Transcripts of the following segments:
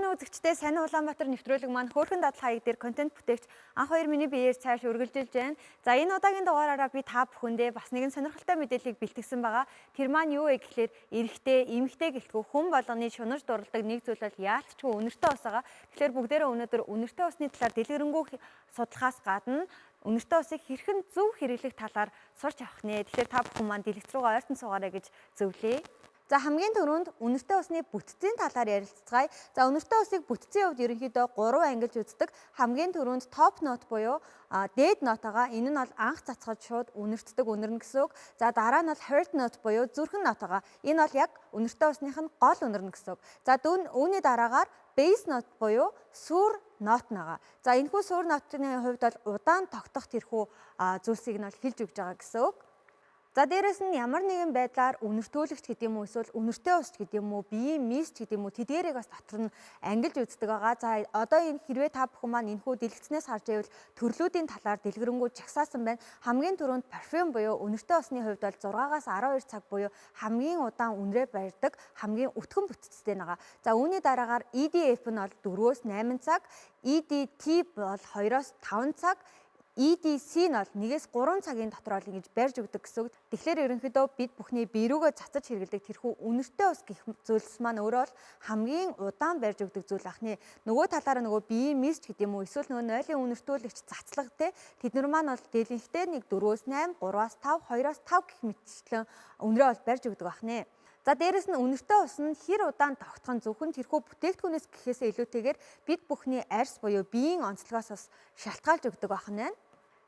Телевизийн үзэгчдээ сайн Улаанбаатар нэвтрүүлэг маань хөөрхөн дадал хаяг дээр контент бүтээгч анх хоёр миний биеэр цааш үргэлжилж байна. За, энэ удаагийн дугаараараа би та бүхэндээ бас нэгэн сонирхолтой мэдээллийг бэлтгэсэн байгаа. Тэр маань юу вэ гэхлээр эрэгтэй, эмэгтэй гэлтгүй хүн болгоны шунаж дурладаг нэг зүйл бол яалтчгүй үнэртэй ус байгаа. Тэгэхээр бүгдээрээ өнөөдөр үнэртэй усны талаар дэлгэрэнгүй судлахаас гадна үнэртэй усыг хэрхэн зөв хэрэглэх талаар сурч авах нэ. Тэгэхээр та бүхэн маань дэлгэц рүүгээ ойртон суугаарай гэж зөвлөе. За, хамгийн түрүүнд үнэртэй усны бүтцийн талаар ярилцгаая. За, үнэртэй усыг бүтцийн хувьд ерөнхийдөө 3 ангилж үздэг. Хамгийн түрүүнд top note буюу дээд нотоогоо, энэ нь бол анх цацхад шууд үнэртдэг үнэр нь гэсэн үг. За, дараа нь бол heart note буюу зүрхэн нотоогоо. Энэ бол яг үнэртэй усных нь гол үнэр нь гэсэн үг. За, үүний дараагаар base note буюу сүүр нот байгаа. За, энэхүү сүүр нотны хувьд бол удаан тогтох тэрхүү зүйлсийг нь бол хэлж өгч байгаа гэсэн үг. За, дээрэс нь ямар нэгэн байдлаар үнэртөөлөгч гэдэг юм уу, эсвэл үнэртэй ус гэдэг юм уу, биеийн mist гэдэг юм уу, тэдгээрийг бас дотор нь ангилж үздэг байгаа. За, одоо энэ хэрвээ та бүхэн маань энэхүү дэлгэцнээс харж байвал төрлүүдийн талаар дэлгэрэнгүй жагсаасан байна. Хамгийн түрүүнд парфюм буюу үнэртэй усны хувьд бол 6-аас 12 цаг буюу хамгийн удаан үнрээ барьдаг, хамгийн өтгөн бүтцтэй байгаа. За, үүний дараагаар EDF нь бол 4-өөс 8 цаг, EDT бол 2-оос 5 цаг, EDC нь бол 1-ээс 3 цагийн дотор бол ингэж барьж өгдөг гэсэн үг. Тэгэхээр ерөнхийдөө бид бүхний бие рүүгээ цацаж хэрэглэдэг тэрхүү үнэртэй ус гэх зүйлс маань өөрөө бол хамгийн удаан барьж өгдөг зүйл ахны. Нөгөө талаараа нөгөө биеийн mist гэдэг юм уу, эсвэл нөгөө нойлын үнэртүүлэгч цацлага те, тэд нар маань бол дийлэнхтэй нэг 4-өөс 8, 3-аас 5, 2-оос 5 гэх мэтчлэн үнэрээ бол барьж өгдөг ахнэ. За, дээрэс нь үнэртэй ус нь хэр удаан тогтох нь зөвхөн тэрхүү бүтээгдэхүүнээс гэхээсээ илүүтэйгээр бид бүхний арьс буюу биеийн онцлогоос бас шалтгаалж өгдөг байх нь байна.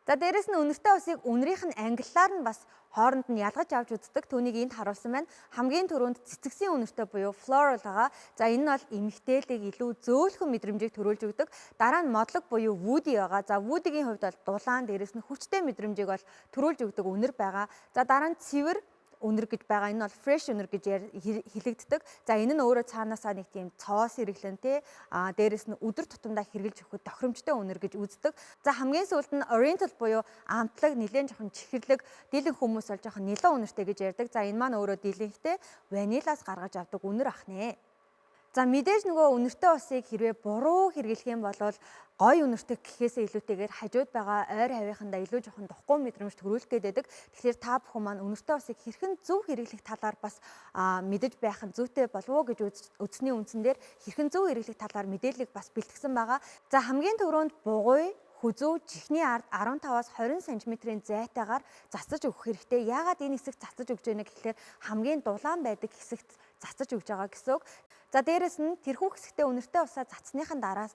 За, дээрэс нь үнэртэй усыг үнэрийнх нь ангиллаар нь бас хооронд нь ялгаж авч үздэг. Түүнийг энд харуулсан байна. Хамгийн түрүүнд цэцэгсийн үнэртэй буюу floral байгаа. За, энэ нь бол эмэгтэйлэг, илүү зөөлхөн мэдрэмжийг төрүүлж өгдөг. Дараа нь модлог буюу woody байгаа. За, woody-гийн хувьд бол дулаан, дээрэс нь хүчтэй мэдрэмжийг бол төрүүлж өгдөг үнэр байгаа. За, дараа нь цэвэр үнэр гэж байгаа. Энэ бол fresh үнэр гэж хэлэгддэг. За, энэ нь өөрөө цаанаасаа нэг тийм цоос хэрэглэн те, дээрэс нь өдөр тутамдаа хэрэглэж өгөхөд тохиромжтой үнэр гэж үздэг. За, хамгийн сүүлд нь oriental буюу амтлаг, нэлээд жоохон чихэрлэг, дийлэн хүмүүс бол жоохон нялуун үнэртэй гэж ярьдаг. За, энэ маань өөрөө дийлэнхтэй ванилаас гаргаж авдаг үнэр ах нэ. За, мэдээж нөгөө үнэртэй усыг хэрвээ буруу хэрэглэх юм бол гоё үнэртэй гэхээсээ илүүтэйгээр хажууд байгаа ойр хавийнхандаа илүү жоохон духгүй мэдрэмж төрүүлэх гээд байдаг. Тэгэхээр та бүхэн маань үнэртэй усыг хэрхэн зөв хэрэглэх талаар бас мэдэж байх нь зүйтэй болов уу гэж үзсний үндсэн дээр хэрхэн зөв хэрэглэх талаар мэдээллийг бас бэлтгэсэн байгаа. За, хамгийн түрүүнд бугуй, хүзүү, чихний ард 15-аас 20 см-ийн зайтайгаар цацаж өгөх хэрэгтэй. Яагаад энэ хэсэгт цацаж өгч байна гэхлээр хамгийн дулаан байдаг хэсэгт цацаж өгч байгаа гэсэн үг. За, дээрэс нь тэрхүү хэсэгтээ үнэртэй усаа цацсныхан дараа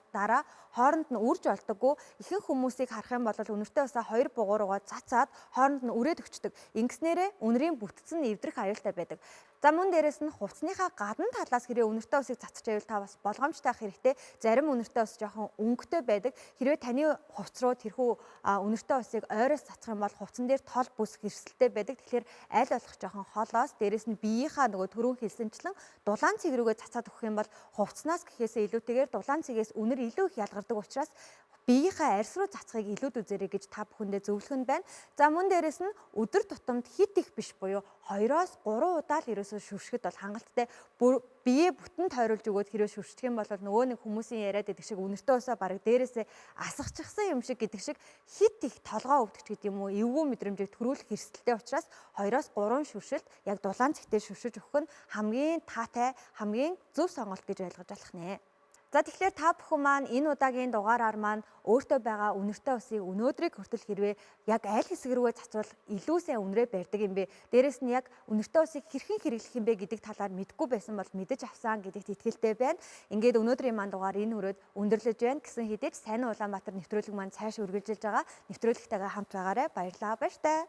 хооронд нь үрж болдоггүй. Ихэнх хүмүүсийг харах юм бол үнэртэй усаа хоёр бугуй руугаа цацаад хооронд нь үрээд өгчдөг. Ингэснээрээ үнэрийн бүтц нь эвдрэх аюултай байдаг. За, мөн дээрэс нь хувцсныхаа гадна талаас хэрвээ үнэртэй усыг цацж байвал та бас болгоомжтой байх хэрэгтэй. Зарим үнэртэй ус жоохон өнгөтэй байдаг. Хэрвээ таны хувцс руу тэрхүү үнэртэй усыг ойроос цацах юм бол хувцсан дээр тол бүсэх эрсдэлтэй байдаг. Тэгэхээр аль болох жоохон холоос, дээрэс нь биеийнхаа нөгөө түрүүн хэлсэнчлэн дулаан цэг рүүгээ цацаад өгөх юм бол хувцснаас гэхээсээ илүүтэйгээр дулаан цэгээс үнэр илүү их ялгардаг учраас биеийнхээ арьс руу цацахыг илүүд үзээрэй гэж та бүхэндээ зөвлөх нь байна. За, мөн дээрэс нь өдөр тутамд хэт их биш буюу 2-оос 3 удаа л ерөөсөө шүршгэд бол хангалттай. Биеэ бүтэн тойруулж өгөөд хэрвээ шүршчих юм бол нөгөө нэг хүмүүсийн яриад байдаг шиг үнэртэй усаа бараг дээрээсээ асгачихсан юм шиг гэдэг шиг хэт их толгоо өвдөгч гэдэг юм уу, эвгүй мэдрэмжийг төрүүлэх эрсдэлтэй учраас 2-оос 3 шүршилт яг дулаан цэгтээ шүршиж өгөх нь хамгийн таатай, хамгийн зөв сонголт гэж ойлгож болох нэ. За, тэгэхээр та бүхэн маань энэ удаагийн дугаараар маань өөртөө байгаа үнэртэй усыг өнөөдрийг хүртэл хэрвээ яг аль хэсэг рүүгээ цацвал илүү сайн үнрээ барьдаг юм бэ? Дээрэс нь яг үнэртэй усыг хэрхэн хэрэглэх юм бэ гэдэг талаар мэдэхгүй байсан бол мэдэж авсан гэдэгт итгэлтэй байна. Ингээд өнөөдрийн маань дугаар энэ хүрээд өндөрлөж байна гэсэн хэдий ч сайн Улаанбаатар нэвтрүүлэг маань цааш үргэлжилж байгаа. Нэвтрүүлэгтэйгээ хамт байгаарай. Баярлалаа. Баяртай.